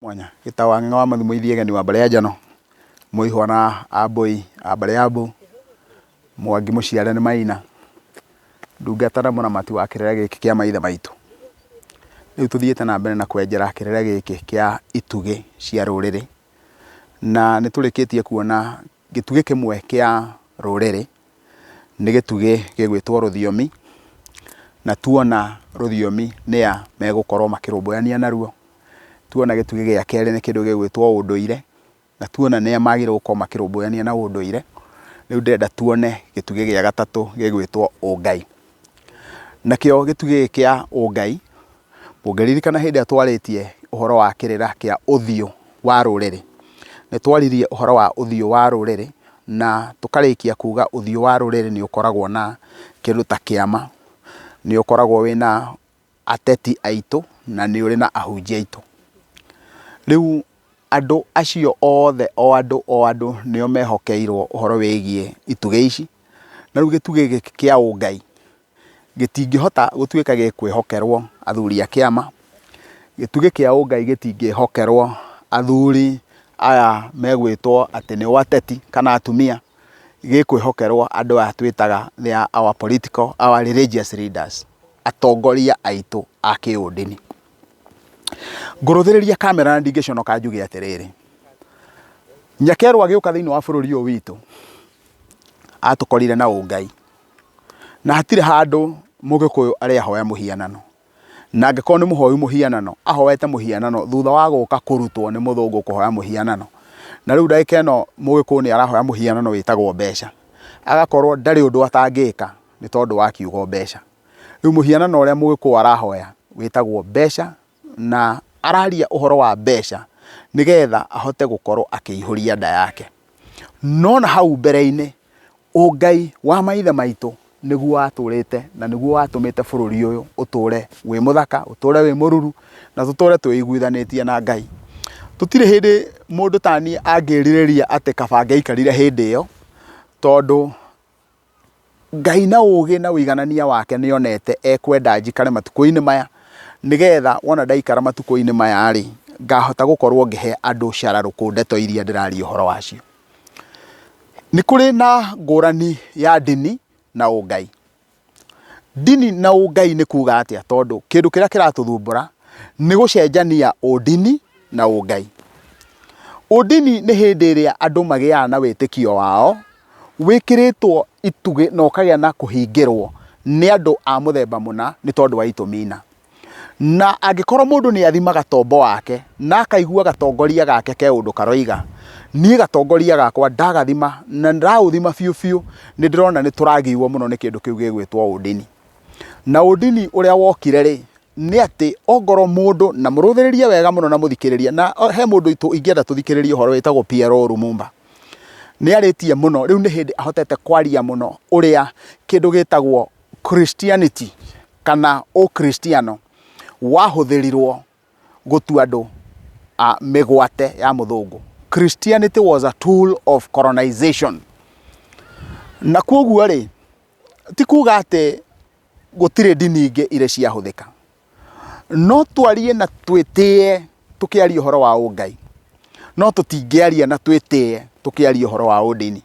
Mwanya gĩtawa ng'eng'a wa Mathumo Ithiegeni wa mbarĩ ya Njano, Mũihwa na Ambũi a mbarĩ ya Mbu, Mwangi mũciare nĩ Maina, ndungata na mũramati wa kĩrĩra gĩkĩ kĩa maithe maitũ. Rĩu tũthiĩte na mbere na kwenjera kĩrĩra gĩkĩ kĩa itugĩ cia rũrĩrĩ, na nĩ tũrĩkĩtie kuona gĩtugĩ kĩmwe kĩa rũrĩrĩ, nĩ gĩtugĩ gĩgwĩtwo rũthiomi, na tuona rũthiomi nĩa megũkorwo makĩrũmbũyania naruo. Tuona gĩtugĩ gĩa kerĩ nĩ kĩndũ gĩgwĩtwo ũndũire, na tuona nĩa magĩrĩirwo gũkorwo makĩrũmbũyania na ũndũire. Rĩu ndĩrenda tuone gĩtugĩ gĩa gatatũ gĩgwĩtwo ũngai. Nakĩo gĩtugĩ gĩkĩ kĩa ũngai, ũngĩririkana hĩndĩ ĩrĩa twarĩtie ũhoro wa kĩrĩra kĩa ũthiũ wa rũrĩrĩ, nĩ twaririe ũhoro wa ũthiũ wa rũrĩrĩ, na tũkarĩkia kuga ũthiũ wa rũrĩrĩ nĩ ũkoragwo na kĩndũ ta kĩama, nĩ ũkoragwo wĩna ateti aitũ na nĩ ũrĩ na ahunjia aitũ. Rĩu andũ acio othe o andũ o andũ nĩo mehokeirwo ũhoro wĩgiĩ itugĩ ici, na rĩu gĩtugĩ gĩkĩ kĩa ũngai gĩtingĩhota gũtuĩka gĩkwĩhokerwo athuri a kĩama, gĩtugĩ kĩa ũngai gĩtingĩhokerwo athuri aya megwĩtwo atĩ nĩo ateti kana atumia, gĩkwĩhokerwo andũ aya twĩtaga they are our political, our religious leaders. Atongoria aitũ a kĩũndini. Ngũrũthĩrĩria kamera na ndingĩconoka njuge atĩrĩrĩ, Nyakerũ agĩũka thĩinĩ wa bũrũri ũyũ witũ, atũkorire na ũngai, na hatirĩ handũ mũgĩkũyũ arĩ ahoya mũhianano, na angĩkorwo nĩ mũhoi mũhianano, ahoete mũhianano thutha wa gũka kũrutwo nĩ mũthũngũ kũhoya mũhianano. Na rĩu ndagĩka ĩno mũgĩkũyũ nĩ arahoya mũhianano wĩtagwo mbeca, agakorwo ndarĩ ũndũ atangĩka nĩ tondũ wa kiugo mbeca. Rĩu mũhianano ũrĩa mũgĩkũyũ arahoya wĩtagwo mbeca na araria ũhoro wa mbeca nĩgetha ahote gũkorwo akĩihũria nda yake. No na hau mbere-inĩ ũngai wa maithe maitũ nĩguo watũrĩte na nĩguo watũmĩte bũrũri ũyũ ũtũre wĩ mũthaka, ũtũre wĩ mũruru na tũtũre twĩiguithanĩtie na Ngai. Tũtirĩ hĩndĩ mũndũ taniĩ angĩrirĩria atĩ kaba angĩaikarire hĩndĩ ĩyo tondũ Ngai na ũgĩ na ũiganania wake nĩ onete ekwenda njikare matukũ-inĩ maya, nĩgetha wona ndaikara matukũ-inĩ maya rĩ, ngahota gũkorwo ngĩhe andũ cararũkũ ndeto iria ndĩraria ũhoro wacio. Nĩ kũrĩ na ngũrani ya ndini na ũngai. Ndini na ũngai nĩ kuga atĩa? Tondũ kĩndũ kĩrĩa kĩratũthumbũra nĩ gũcenjania ũndini na ũngai. Ũndini nĩ hĩndĩ ĩrĩa andũ magĩaga na wĩtĩkio wao wĩkĩrĩtwo itugĩ na ũkagĩa na kũhingĩrwo nĩ andũ a mũthemba mũna nĩ tondũ wa itũmi na. Na angĩkorwo mũndũ nĩ athimaga tombo wake na akaigua gatongoria gake ke ũndũ karoiga, niĩ gatongoria gakwa ndagathima na ndaũthima biũ biũ nĩ ndĩrona nĩ tũragiwo mũno nĩ kĩndũ kĩu gĩgwĩtwo ũndini. Na ũndini ũrĩa wokire rĩ, nĩ atĩ ongorwo mũndũ, na mũrũthĩrĩrie wega mũno na mũthikĩrĩrie, na he mũndũ ingĩenda tũthikĩrĩrie ũhoro wĩtagwo PLO Lumumba. Nĩ arĩtie mũno, rĩu nĩ hĩndĩ ahotete kwaria mũno ũrĩa kĩndũ gĩtagwo Christianity kana ũkristiano wahũthĩrirwo gũtua andũ a mĩgwate ya mũthũngũ. Christianity was a tool of colonization. Na kwoguo rĩ, ti kuga atĩ gũtirĩ ndini ingĩ irĩ ciahũthĩka. No twarie na twĩtĩe tũkĩaria ũhoro wa ũngai, no tũtingĩaria na twĩtĩe tũkĩaria ũhoro wa ũndini.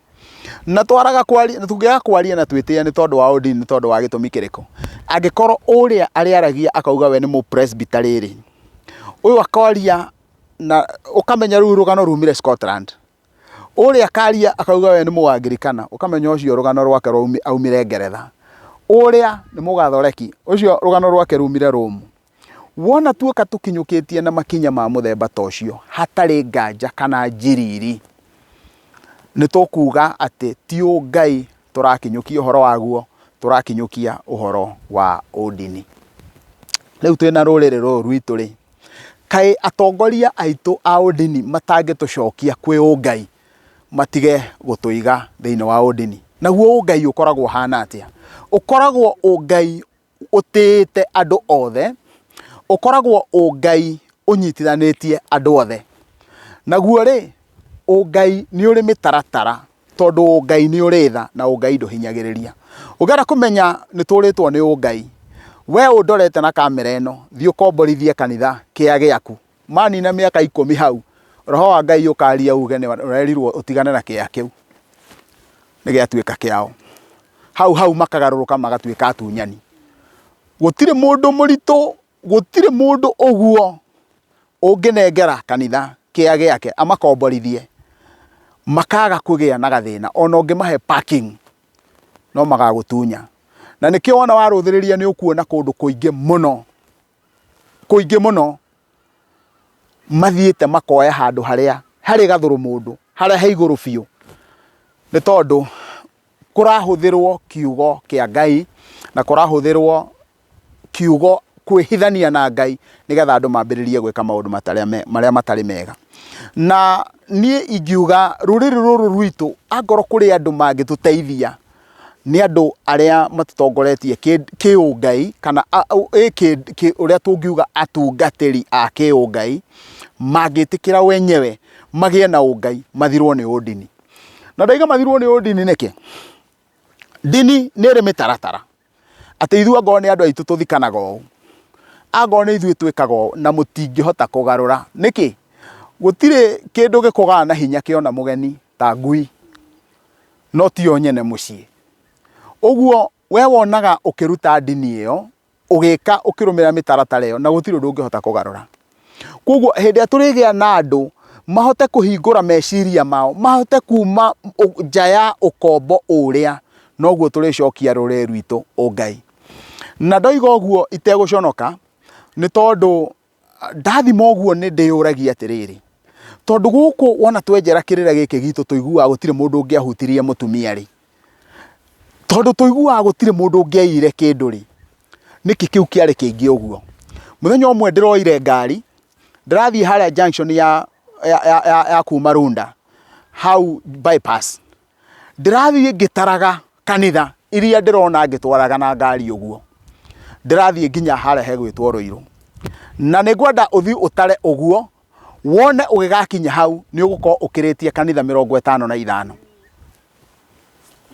Na twaraga kwaria, na tũngĩaga kwaria na twĩtĩe nĩ tondũ wa ũndini nĩ tondũ wa gĩtũmi kĩrĩkũ? Angĩkorwo ũrĩa arĩaragia akauga we nĩ mũpresbyterĩ rĩ, ũyũ akaria na ũkamenya rũu rũgano rumire Scotland. Ũrĩa akaria akauga we nĩ Mũangirikana, ũkamenya ũcio rũgano rwake aumire Ngeretha. Ũrĩa nĩ Mũgathoreki, ũcio rũgano rwake rumire Rome. Wona tuoka tũkinyũkĩtie na makinya ma mũthemba ta ũcio, hatarĩ nganja kana njiriri, nĩ tũkuga atĩ ti ũngai tũrakinyũkia ũhoro waguo, tũrakinyũkia ũhoro wa ũndini. Rĩu twĩna rũrĩrĩ rũrũ rwitũ rĩ, Kaĩ atongoria aitũ a ũndini matangĩtũcokia kwĩ ũngai matige gũtũiga thĩinĩ wa ũndini? Naguo ũngai ũkoragwo ũhana atĩa? Ũkoragwo ũngai ũtĩĩte andũ othe, ũkoragwo ũngai ũnyitithanĩtie andũ othe. Naguo rĩ, ũngai nĩ ũrĩ mĩtaratara tondũ ũngai nĩ ũrĩ tha na ũngai ndũhinyagĩrĩria. Ũngĩenda kũmenya nĩ tũrĩtwo nĩ ũngai, we ũndorete na kamera ĩno, thiĩ ũkomborithie kanitha kĩa gĩaku. Manina mĩaka ikũmi hau, roho wa Ngai ũkaria uge nĩ ũrerirwo ũtigane na kĩea kĩu. Nĩ gĩatuĩka kĩao. Hau hau makagarũrũka magatuĩka atunyani. Gũtirĩ mũndũ mũritũ, gũtirĩ mũndũ ũguo ũngĩnengera kanitha kĩa gĩake amakomborithie makaga kũgĩa na gathĩna ona ũngĩmahe parking no magagũtunya. Na nĩkĩo wona warũthĩrĩria nĩ ũkuona kũndũ kũingĩ mũno, kũingĩ mũno mathiĩte makoya handũ harĩa harĩ gathũrũ mũndũ, harĩa he igũrũ biũ, nĩ tondũ kũrahũthĩrwo kiugo kĩa Ngai na kũrahũthĩrwo kiugo kwĩhithania na Ngai nĩgetha andũ mambĩrĩrie gwĩka maũndũ marĩa matarĩ mega. Na niĩ ingiuga rũrĩrĩ rũrũ rwitũ angorwo kũrĩ andũ mangĩtũteithia nĩ andũ arĩa matũtongoretie kĩũngai kana ũrĩa tũngiuga atungatĩri a kĩũngai mangĩtĩkĩra wenyewe magĩe na ũngai mathirwo nĩ ũndini. Na ndaiga mathirwo nĩ ũndini nĩkĩ? Ndini nĩ ĩrĩ mĩtaratara. Atĩ ithuĩ angorwo nĩ andũ aitũ tũthikanaga ũũ, angorwo nĩ ithuĩ twĩkaga ũũ, na mũtingĩhota kũgarũra. Nĩkĩ? Gũtirĩ kĩndũ gĩkũgaga na hinya kĩona mũgeni ta ngui, no tiyo nyene mũciĩ. Ũguo we wonaga ũkĩruta ndini ĩyo, ũgĩka ũkĩrũmĩrĩra mĩtaratara ĩyo na gũtirĩ ũndũ ũngĩhota kũgarũra. Koguo hĩndĩ ĩrĩa tũrĩgĩa na andũ mahote kũhingũra meciria mao, mahote kuma nja ya ũkombo ũrĩa, noguo tũrĩcokia rũrĩrĩ rwitũ ũngai. Na ndoiga ũguo itegũconoka, nĩ tondũ ndathima ũguo nĩ ndĩyũragia atĩrĩrĩ, tondũ gũkũ wona twenjera kĩrĩra gĩkĩ gitũ tũiguaga gũtirĩ mũndũ ũngĩahutirie mũtumia rĩ, tondũ tũiguaga gũtirĩ mũndũ ũngĩaiyire kĩndũ rĩ, nĩkĩ kĩu kĩarĩ kĩingĩ ũguo? Mũthenya ũmwe ndĩroire ngari, ndĩrathiĩ harĩa junction ya, ya, ya, ya, ya kuma Runda, hau bypass. Ndĩrathiĩ ngĩtaraga kanitha iria ndĩrona ngĩtwaraga na ngari ũguo. Ndĩrathiĩ nginya harĩa hegwĩtwo Ruiru. Na nĩ ngwenda ũthiĩ ũtare ũguo, wone ũgĩgakinya hau nĩ ũgũkorwo ũkĩrĩtie kanitha 55.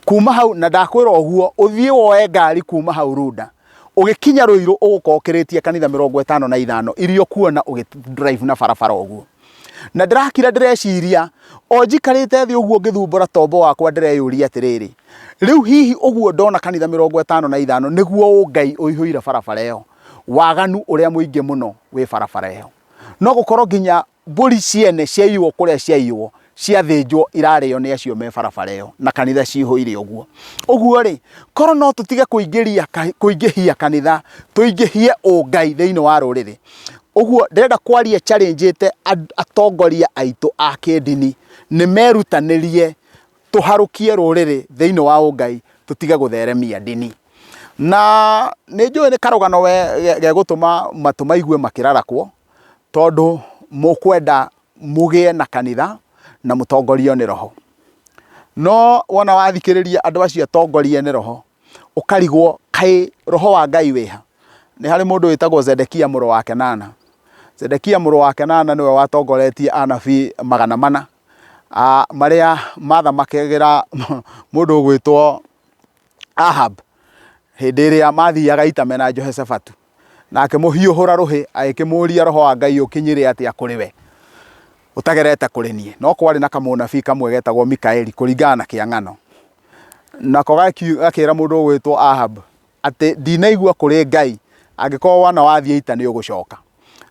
Kuma hau na ndakwĩra ũguo ũthiĩ woe ngari kuma hau Runda ũgĩkinya Ruiru ũgũkorwo ũkĩrĩtie kanitha 55 iria ũkuona ũgĩ drive na barabara ũguo. Na ndĩrakira ndĩreciria o njikarĩte thĩ ũguo ngĩthumbũra tombo wakwa ndĩreyũria atĩrĩrĩ, rĩu hihi ũguo ndona kanitha 55 nĩguo ũngai ũihũire barabara ĩyo, waganu ũrĩa mũingĩ mũno wĩ barabara ĩyo. No gũkorwo nginya mbũri ciene ciaiywo kũrĩa ciaiywo ciathĩnjwo irarĩo nĩ acio me barabara ĩyo na kanitha cihũire ũguo. Ũguo rĩ, korwo no tũtige kũingĩria kũingĩhia kanitha, tũingĩhie ũngai thĩinĩ wa rũrĩrĩ. Ũguo ndĩrenda kwaria challenge atongoria aitũ a kĩndini nĩ merutanĩrie tũharũkie rũrĩrĩ thĩinĩ wa ũngai tũtige gũtheremia ndini. Na nĩ njũĩ nĩ karũgano gegũtũma matũ maigue makĩrarakwo, tondũ mũkwenda mũgĩe na kanitha na mũtongorio nĩ roho. No wona wathikĩrĩria andũ acio atongorie nĩ roho, ũkarigwo kaĩ roho wa Ngai wĩha? Nĩ harĩ mũndũ wĩtagwo Zedekia mũrũ wa Kenana. Zedekia mũrũ wa Kenana nĩwe watongoretie anabii 400 marĩa mathamakagĩra mũndũ ũgwĩtwo Ahab hĩndĩ ĩrĩa mathiaga ita mena Jehoshafatu. Na akĩmũhiũhũra rũhĩ agĩkĩmũria roho wa Ngai ũkinyire atĩa kũrĩ we ũtagerete kũrĩ niĩ. No kwarĩ na kamũnabii kamwe getagwo Mikaeli kũringana na kĩang'ano. Nako gakĩra mũndũ ũgwĩtwo Ahab atĩ ndinaigua kũrĩ Ngai angĩkorwo wona wathiĩ ita nĩ ũgũcoka.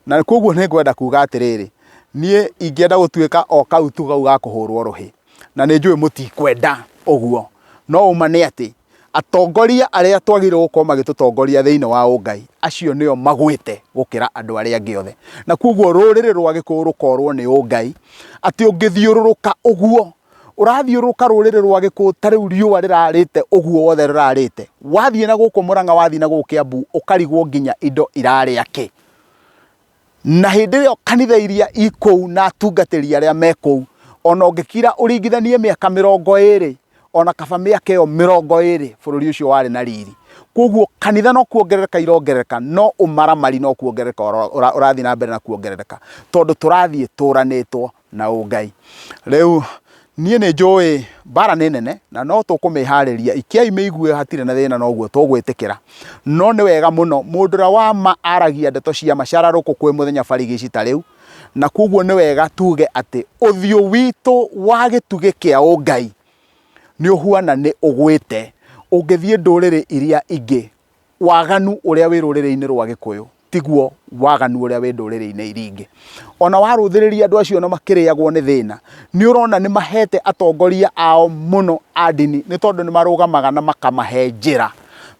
Na koguo nĩ ngwenda kuga atĩrĩrĩ, niĩ ingĩenda gũtuĩka o kau tu kau ga kũhũrwo rũhĩ, na nĩ njũĩ mũtikwenda ũguo, no ũma nĩ atĩ atongoria arĩa twagĩrĩirwo gũkorwo magĩtũtongoria thĩinĩ wa ũngai, acio nĩo magwĩte gũkĩra andũ arĩa angĩ othe. Na koguo rũrĩrĩ rwa Gĩkũyũ rũkorwo nĩ ũngai, atĩ ũngĩthiũrũrũka ũguo, ũrathiũrũrũka rũrĩrĩ rwa Gĩkũyũ ta rĩu riũa rĩrarĩte ũguo wothe rĩrarĩte, wathiĩ na gũkũ Mũrang'a, wathiĩ na gũkũ Kĩambu, ũkarigwo nginya indo irarĩa kĩ. Na hĩndĩ ĩyo kanitha iria i kũu na atungatĩri arĩa me kũu, ona ũngĩkira ũringithanie mĩaka 20, ona kaba mĩaka ĩyo 20 bũrũri ũcio warĩ na riri. Koguo kanitha no kuongerereka irongerereka, no ũmaramari no kuongerereka ũrathiĩ na mbere na kuongerereka, tondũ tũrathiĩ tũranĩtwo na ũngai. Rĩu niĩ nĩ njũĩ mbara nĩ nene na no tũkũmĩharĩria, ikiai mĩigue hatirĩ na thĩna noguo tũgwĩtĩkĩra. No nĩ wega mũno mũndũ ũrĩa wa ma aragia ndeto cia ma cararũkũ kwĩ mũthenya barigici ta rĩu. Na koguo nĩ wega tuge atĩ ũthiũ witũ wa gĩtugĩ kĩa ũngai nĩ ũhuana nĩ ũgwĩte. Ũngĩthiĩ ndũrĩrĩ iria ingĩ, waganu ũrĩa wĩ rũrĩrĩ-inĩ rwa Gĩkũyũ tiguo waganu ũrĩa wĩ ndũrĩrĩ-inĩ iria ingĩ. Ona warũthĩrĩria andũ acio ona makĩrĩagwo nĩ thĩna, nĩ ũrona nĩ mahete atongoria ao mũno a ndini nĩ tondũ nĩ marũgamaga na makamahe njĩra.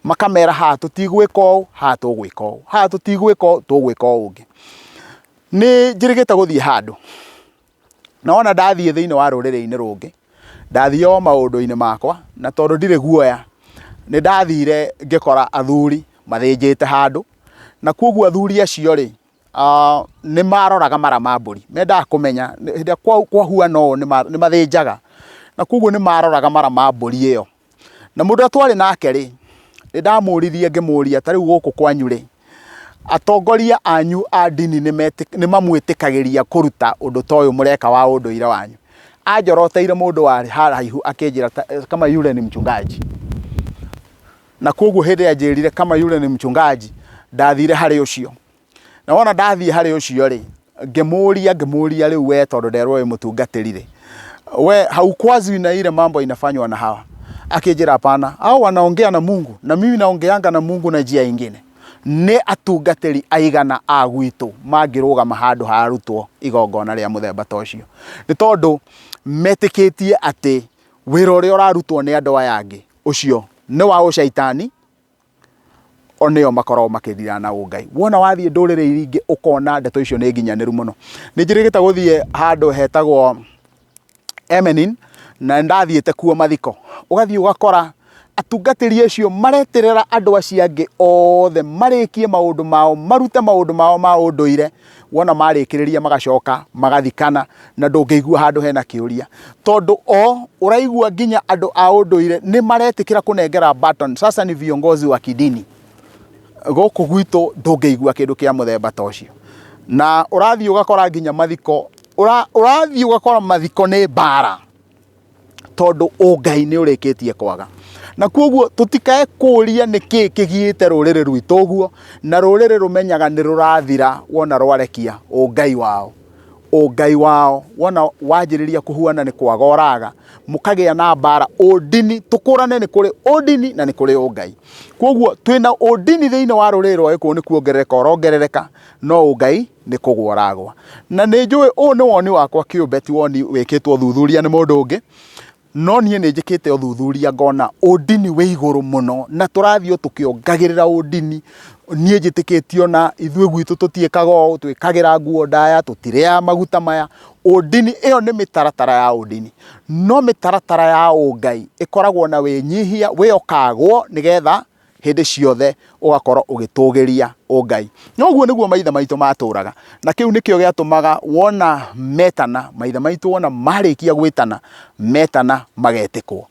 Makamera haha tũtigwĩka ũũ, haha tũgwĩka ũũ, haha tũtigwĩka ũũ, tũgwĩka ũũ ũngĩ. Nĩ njĩrĩgĩte gũthiĩ handũ, na wona ndathiĩ thĩinĩ wa rũrĩrĩ-inĩ rũngĩ, ndathiĩ o maũndũ-inĩ makwa, na tondũ ndirĩ guoya, nĩ ndathire ngĩkora athuri mathĩnjĩte handũ, na koguo athuri acio rĩ, nĩ maroraga mara ma mbũri, mendaga kũmenya hĩndĩ ĩrĩa kwahuana ũũ nĩ mathĩnjaga, na koguo nĩ maroraga mara ma mbũri ĩyo. Na mũndũ ũrĩa twarĩ nake rĩ, nĩ ndamũririe ngĩmũria ta rĩu gũkũ kwanyu rĩ, atongoria anyu a ndini nĩ mamwĩtĩkagĩria kũruta ũndũ ta ũyũ mũreka wa ũndũire wanyu? Anjoroteire mũndũ warĩ haraihu akĩnjĩra kama yule ni mchungaji. Na koguo hĩndĩ ĩrĩa anjĩrire kama yule ni mchungaji, ndathire harĩ ũcio. Na wona ndathiĩ harĩ ũcio rĩ, ngĩmũria ngĩmũria rĩu we tondũ nderwo wĩ mũtungatĩri rĩ, we haukwazwi na ile mambo inafanywa na hawa? Akĩnjĩra hapana, hao wanaongea na Mungu na mimi naongeanga na Mungu na njia ingine. Nĩ atungatĩri aigana a gwitũ mangĩrũgama handũ harutwo igongona rĩa mũthemba ta ũcio? Nĩ tondũ metĩkĩtie atĩ wĩra ũrĩa ũrarutwo nĩ andũ aya angĩ ũcio nĩ wa ũcaitani, o nĩo makoragwo makĩthira na ũngai. Wona wathiĩ ndũrĩrĩ iria ingĩ ũkona ndeto icio nĩ nginyanĩru mũno. Nĩ njĩrĩgĩte gũthiĩ handũ hetagwo Emenin, na nĩ ndathiĩte kuo mathiko. Ũgathiĩ ũgakora atungatĩri acio mareterera andũ acio angĩ othe marĩkie maũndũ mao, marute maũndũ mao ma ũndũire, Wona marĩkĩrĩria magacoka magathikana na ndũngĩigua handũ hena kĩũria. Tondũ o ũraigua nginya andũ a ũndũire nĩ maretĩkĩra kũnengera baton, sasa ni viongozi wa kidini. Gũkũ gwitũ ndũngĩigua kĩndũ kĩa mũthemba ta ũcio. Na ũrathiĩ ũgakora nginya mathiko, ũrathiĩ ũgakora mathiko nĩ mbara. Tondũ ũngai nĩ ũrĩkĩtie kwaga. Na kwoguo tũtikae kũria nĩkĩ kĩgiĩte rũrĩrĩ rwitũ ũguo, na rũrĩrĩ rũmenyaga nĩ rũrathira wona rwarekia ũngai wao. Ũngai wao wona wanjĩrĩria kũhuana nĩ kwaga ũraga, mũkagĩa na mbara, ũndini, tũkũrane nĩ kũrĩ ũndini na nĩ kũrĩ ũngai. Kwoguo twĩna ũndini thĩinĩ wa rũrĩrĩ rwa Gĩkũyũ nĩ kuongerereka ũrongerereka, no ũngai nĩ kũgwa ũragwa. Na nĩ njũĩ ũyũ nĩ woni wakwa kĩũmbe ti woni wĩkĩtwo ũthuthuria nĩ mũndũ ũngĩ, no niĩ nĩ njĩkĩte ũthuthuria ngona ũndini wĩ igũrũ mũno na tũrathiĩ o tũkĩongagĩrĩra ũndini. Niĩ njĩtĩkĩtie ona ithuĩ gwitũ tũtiĩkaga ũũ, twĩkagĩra nguo ndaya, tũtirĩaga maguta maya. Ũndini ĩyo nĩ mĩtaratara ya ũndini. No mĩtaratara ya ũngai ĩkoragwo na wĩnyihia, wĩokagwo nĩgetha hĩndĩ ciothe ũgakorwo ũgĩtũgĩria ũngai. Na ũguo nĩguo maithe maitũ matũraga, na kĩu nĩkĩo gĩatũmaga wona metana, maithe maitũ wona marĩkia gwĩtana, metana magetĩkwo.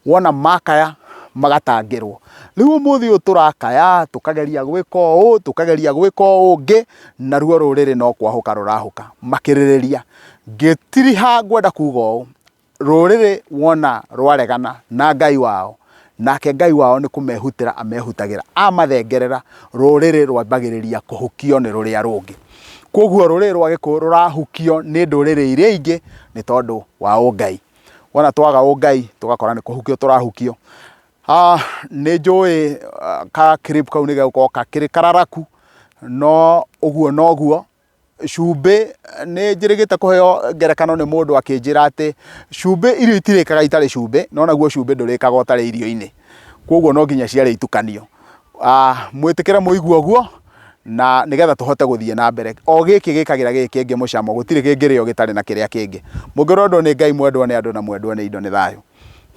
Wona makaya magatangĩrwo. Rĩu ũmũthĩ ũyũ tũrakaya, tũkageria gwĩka ũũ, tũkageria gwĩka ũũ ũngĩ, naruo rũrĩrĩ no kwahũka rũrahũka makĩrĩrĩria. Ngĩtiriha ngwenda kuga ũũ, Rũrĩrĩ wona rwaregana na Ngai wao, nake Ngai wao nĩ kũmehutĩra amehutagĩra, amathengerera, rũrĩrĩ rwambagĩrĩria kũhukio nĩ rũrĩa rũngĩ. Kwoguo rũrĩrĩ rwa Gĩkũyũ rũrahukio nĩ ndũrĩrĩ iria ingĩ nĩ tondũ wa ũngai. Wona twaga ũngai tũgakora nĩ kũhukio tũrahukio. Nĩ njũĩ ka clip kau nĩ gegũkorwo gakĩrĩ kararaku, no ũguo noguo. Cumbĩ nĩ njĩrĩgĩte kũheo ngerekano nĩ mũndũ akĩnjĩra atĩ cumbĩ irio itirĩkaga itarĩ cumbĩ, no naguo cumbĩ ndũrĩkaga ũtarĩ irio-inĩ. Koguo no nginya cierĩ itukanio. Mwĩtĩkĩre mũigue ũguo na nĩgetha tũhote gũthiĩ na mbere. O gĩkĩ gĩkagĩra gĩkĩ kĩngĩ mũcamo, gũtirĩ kĩngĩrĩo gĩtarĩ na kĩrĩa kĩngĩ. Mũngĩrondwo nĩ Ngai mwendwo nĩ andũ na mwendwo nĩ indo nĩ thayũ.